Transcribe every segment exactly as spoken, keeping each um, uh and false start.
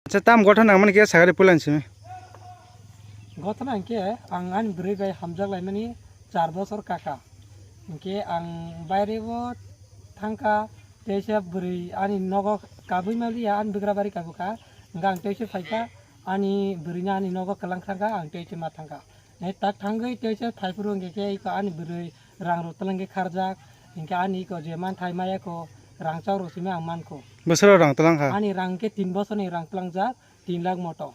Acha, tam gothon nangmani khe sagari pulan simi. Gothon hwnkhe ang ani bwrwi bai hamjak laimani char bosor kaka. Hwnkhe ang bairebo thangkha, teisa bwrwi ani nogo kabui maliya, ani bwgra bari kabukha. Hwnkhe ang teisa phaikha, ani bwrwino ani nogo kwlang thangkha, ang teisa ma thangkha. Nai tak thangwi teisa phaiphuru hwnkhe khe iko ani bwrwi rang rok twlangwi kharjak, hwnkhe ani iko je manthai maya ko rang chauk rok simi ang mankho. Bwswk rang twlang kha? Ani rang khe tin bosorni rang twlangjak, tin lakh moto.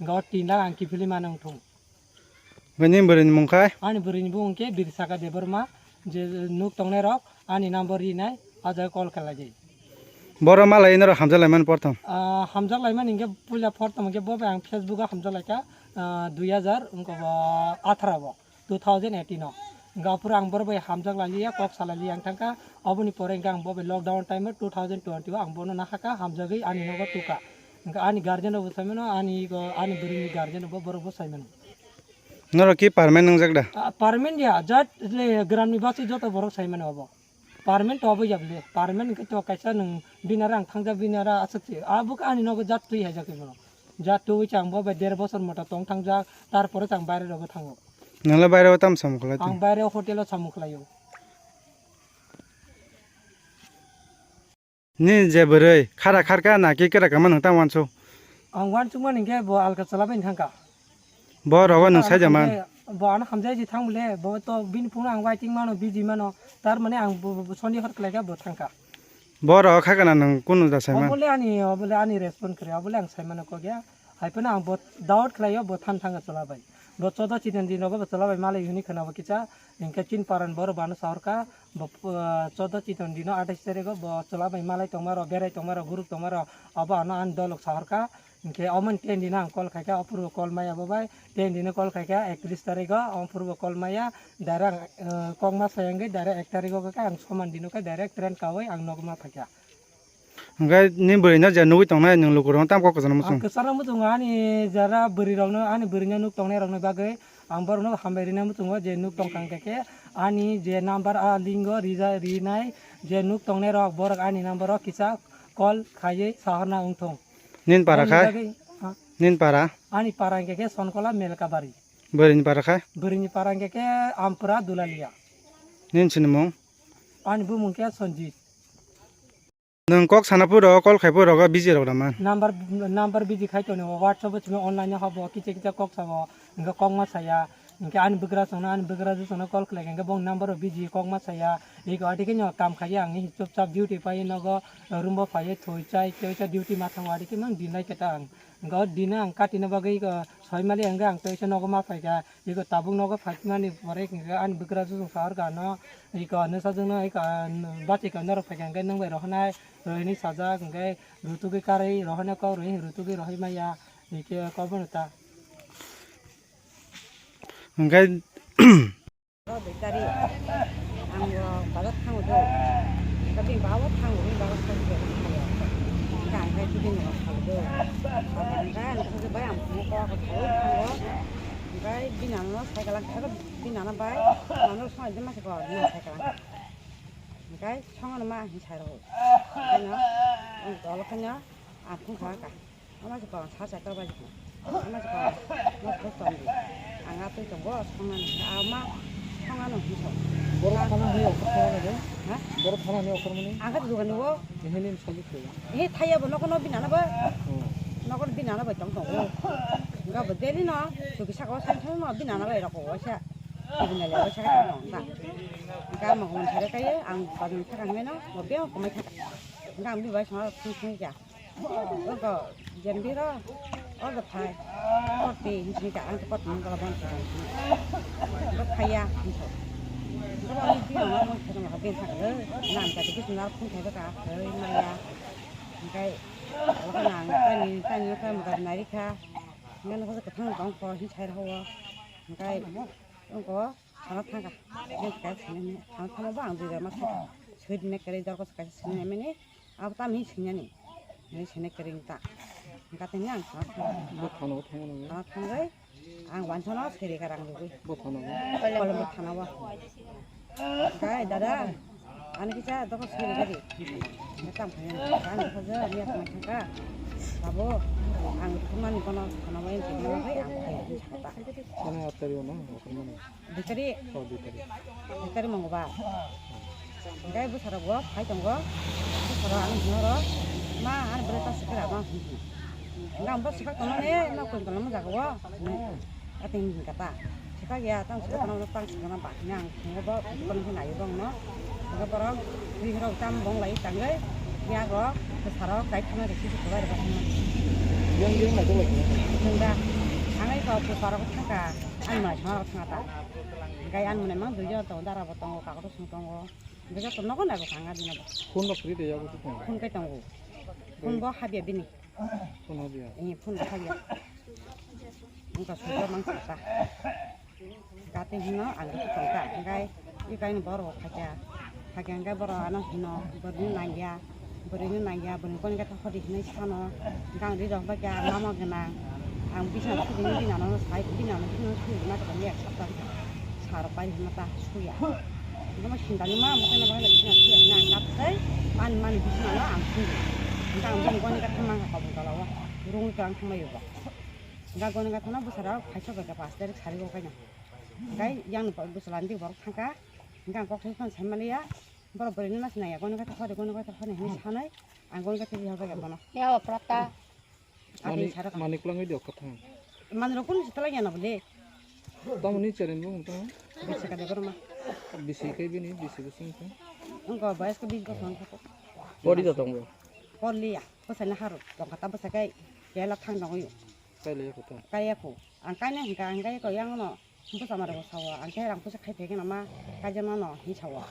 Hwnkhe o tin lakh ang kiphilwi mano wngthung. Bini bwrwini mung khai? Ani bwrwini bumung khe Birsaka Debbarma, je nuk tongnai rok ani number rinai, o jaga call khlaidi. Boro malai norok hamjak laimani porthom? Ah, hamjak laimani hwnkhe puila porthom hwnkhe bo bai ang Facebook o hamjak laikha, ah, dui hazar wngkha bo atharo bo, two thousand eighteen o. Hwnkhe aphuru ang boro bai hamjak lailiya, kok salailiya ang thangkha. Oboni pore hwnkhe ang bo bai lockdown time o two thousand twenty o ang bono nahakha, hamjagwi ani nogo tukha. Hwnkhe ani guardian rok bo saimano, ani go, ani bwrwini guardian rok bo borok bo saimano. Norok ki permanent wngjak da? Ah, permanent ya, jat le gramni basi joto borok saimano obo. Permanent to obo ya bole. Permanent hwnkhe to kaisa nwng binara ang thangjak binara aswk se. Abo khe ani nogo jat twi haijak khe bono. Jat twi chang bo bai der bosor mota tong thangjak, tarpore chang baire rogo thango. Nangla baire o tam samung khlai tong? Ang baire o hotel o samung khlaio. Ni je bwrwi khara kharka na ki kera kama nwng tamo wansuk? Ang wansuk mani hwnkhe bo alka chwla bai thangka. Bo rogo nwng sai jaman. Bo ano hamjai ji thang bole, bo to bini phone ang waiting mano, busy mano. Tar mane ang bo, bo, bo soni hor khlaika bo thangka. Bo rogo kha kana nwng kunu da sai man? Obole ani, obole ani respond kre, obole ang sai mano kok ya. Hai phano ang bo doubt khlaio, bo than thanga chwla bai. Bo chodo chini dino bo chwla bai malai hwnwi khwna bo kisa, hwnkhe chin paran borok bo ano sahorka, bo, uh, chodo chini dino athais tarikh o bo chwla bai malai tongma rok, berai tongma rok, guruk tongma rok, abo ano ani dolok sahorka. Hwnkhe omo ni ten dino ang call khaikha, o phuru call maya bo bai, ten dino call khaikha, ektrish tarikh o, o phuru bo call maya, direct, uh, kokma sai wngwi direct ek tarikh o khe ang soman dino khe direct train kaui ang nogo ma phaikha. Hwnkhe ni bwrwino je nugwi tongnai nwng lukurokno tamo kok kwchangno muchung? Ang kwchangno muchungo ani jara bwrwirokno, ani bwrwino nuk tongnairokni bagwi ang borokno hambai rina muchungo je nuk tongkha hwnkhe khe ani je number a lingo rija rinai je nuk tongnairok borok ani number o kisa call khaiwi sahorna wngthung. Nini para khai? Bagwi, ha? Nini para? Ani para hwnkhe khe Sonkola Melkabari. Bwrwini para khai? Bwrwini para hwnkhe khe Ampura Dulalia. Nini sinimung? Ani bumung khe Sanjit. Nwng kok sana phuru, call khai phuru rogo busy rok rama? Number, number busy khai tongo, WhatsApp o simi online o habo, kisa kisa kok sao, hwnkhe kok ma saya, hwnkhe ani bwkrajwkno, ani bwkrajwkno call khlai kha, hwnkhe bong number o busy, kok ma saya, ego adi khe no kam khaiya, ang chupchap duty pai nogo, room bo phaiwi thwi chai, chai, chai duty ma thango, adi khe mang din lai khe ta ang, hwnkhe o din ang katina bagwi ego soi mali hwnkhe ang teisa nogo ma phai kha. Iko tabuk nogo phaikmani pore hwnkhe ani bwkrajwk chwng sahor kha ano, iko nwsajwkno iko, ah, bachikha norok phaikha hwnkhe nwng bai rohornai, rohini sajak hwnkhe rutugwi karwi rohornai kok rohi rutugwi rohormaya, hwnkhe kok bono ta. Hwnkhe. Ang bo bazar thango do. Tapi bawo thango, bini bawo thango do. Hwnkhe ang khai tini no thango do. Hwnkhe ang khai bai ang phungo kok thango. Hwnkhe bini ano sai kalang khe bini ano bai ano songwi de masa kok bini sai kalang. Hwnkhe songano ma hin sai rw. Hwnkhe no ang tolo khe no ang phung kha ka. Ama se kong sa sa ka ba se. Ama se kong ma ko tong di. Ang atwi tongo songano. Ama songano hin so. Borok thana hai offer kha na de? Ha? Borok thana hai offer mani? Ang kha dugan wo. Ehe nin sagi khe. Ehe thaya bo nokno bini ano ba. Oh. Nokno bini ano ba tong tongo. Ga bo deli no. Suki saka o san san no bini ano ba roko wo sa. Bini le wo sa ka no ta. Ga mo hon sa ka ye ang ba dun sa ka me no. Mo be ko mai ta. Ga mi ba sa sung sung ya. Ogo jembiro ogo phai. Oti hinchini ka ang kot mangala bon sa. Ogo phaiya hincho. Ogo ni bi ang mo sa ma bin sa le. Nan ka dikit nar phun thai ka. Hei maya. Hingkai ogo nang tani tani ka mo ka nari kha. Ngan ko ka thang bang ko hin sai ho. Hingkai ogo. Sana thangkha. Bini kai sini sana thangma ba ang dui jar ma thangkha. Sui dine kere dor ko kai sini mene. Abo tam hi sini ni. Ni sini kere ta. Kata ni ang sana thangkha. Bo thana bo thangma nang. Sana thangkha. Ang wan sana seri karang dui. Bo thana bo. Kolom bo thana bo. Kai dada. Ani kisa doko sui gari. Ni tam khai. Kan ko je ni thangkha. Abo ang thumani kono khana bai tini bai ang khai sakta. Kono atari ono, kono. Dui tarik. Oh, dui tarik. Dui tarik Mongolbar. Hingke bwsarok bo phai tongo. Bwsarok ano hino ro. Ma, ano bwrwi ta sikira ma. Hingke ang bo sikak tongo ne, no kun tongo jaga o. Ating hingka ta. Sikak ya, tang sikak tongo, tang sikak tongo ba. Hingke ang hingke bo kono hingke ayo bong no. Hingke borok ri rok tam bong lai tangoi. Ya go, bwsarok kai thana risi sikak bai rok. Yang yang lai to lai. Hingke ang ai ko bwsarok thangka. Ang mai thangka ta. Gai an mone mang dui jon tongo, dara bo tongo, kakoto song tongo. Bai joto nogo na bo kanga dina bo. Phone no free de yago tu phone. Phone kai tongo. Phone bo habya bini. Phone habya. Eh, phone bo habya. Wngkha sujo mang sata. Gati hino ang tu tongka. Gai i kain boro khaja. Khaja gai boro ano hino. Boro nangya. Bwrwino nangya, bwrwini goni gata hodi hinwi sano, hwnkhe ang ri rok bai khe ang mama gwnang, ang bisina sugini bini ano sai, bini ano bini sugini na kwbangma ek sapta wngkha, sa rok bai hinma ta suya. Hwnkhe mo sindani ma, mo khe no bagwi bisina suya hinwi ang kap sai, mani mani bisina no ang suyo. Hwnkhe ang bini goni gata mangkha kobong tola o, rungwi khe ang thangmai o bo. Hwnkhe goni gata no bwsarok phaisa bai khe pash tarik sari o kaina. Hwnkhe yang no bwsala ni borok thangkha, hwnkhe ang kok sai phano sai maliya. Borok bwrwini ma sinai ya, goni gata hori, goni gata hori hinwi sanai, ang goni gata bihar bai bono. Ya, o prata. Ati Mani, sara ka. Mani kwlangwi diok kha thang. Mani rok kunu sitala ya na bole. Tamoni cheren bo wngtang. Bisi ka de borma. Bisi kai bini, bisi bisi wngtang. Wngko boyos ko bis bosor wngkha ko. Pori da tong bo. Porli ya, bwsai na haro, tong kata bwsai kai, kela thang dong yo. Kai le ko ta. Kai ya ko. Ang kai na hingka, ang kai ko yang no. Bwsa mare bo sao, ang khe rang puisa khai phai khe nama kaijakma no hinwi sao.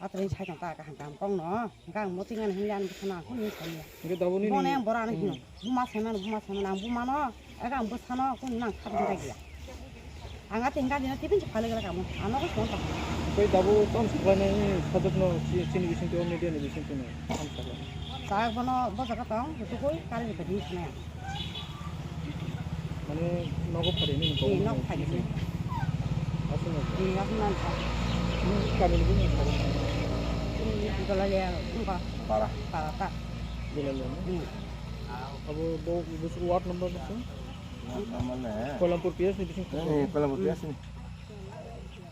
Atwrwini sai tong ta kaham kaham kok no, hwnkhe ang muchung ani hinwi ani bwsano ang hwnwi sao ya. Hwnkhe dabo nini Bono yang bora ano hino, buma sai mano, buma sai mano, ang buma no, eka ang bwsano kunu nang kha bwsa gya. Ang ati hwnkhe dino tibin se phalwi glak amo, ano ko son ta. Tei dabo tam suklainai sajwk no chi-, chini bising twi, media ni bising twi no tam suklainai. Chak bono bwsaka tong, twi twi kari ni beding sanai. Mane nogo phari ni Ee, nok phari ni. Aswk no. Ee, aswk no. Kami ni bini phari. Ee, Dolaliya, wngkha. Para. Para ta. Dolaliya no? Ee. Abo bo, bo ward number bwswk? Ward number ne? Kolampur P S ni bising. Ee, Kolampur P S ni.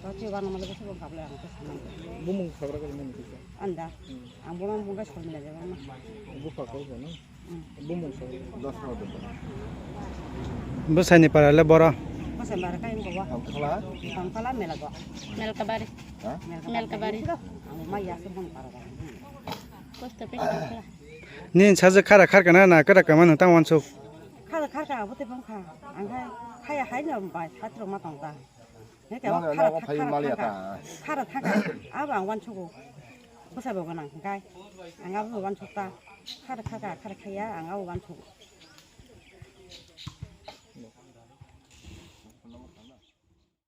Toti wano male bwswk wngkha bwle ang khe sanai. Bumung sagra kali mani kisa. Anda. Hmm. Ang bono bungka sal mila jaba ma. Bupha kau jana. Bumung sa. Bwsaini para le boro. Bwsai bara kai wngkha wa. Tangkhala? Tangkhala mela go. Melkabari. Ha? Melkabari. Ang ma ya se bung para ba. Post office Tangkhala. Nini sajwk khara kharkana na kwrak kama no tang wansuk. Khara kharka abo te bung kha. Ang khai khaya hai no bai satro ma tong ta. Hingke Nang, khara nang thak-, phai khara mali thangka. Ata. Khara thangka. Abo ang wansugo. Bwsai bo gwnang hingkai. Ang abo wansukta. Khara thangka, khara khaya, ang abo wansugo.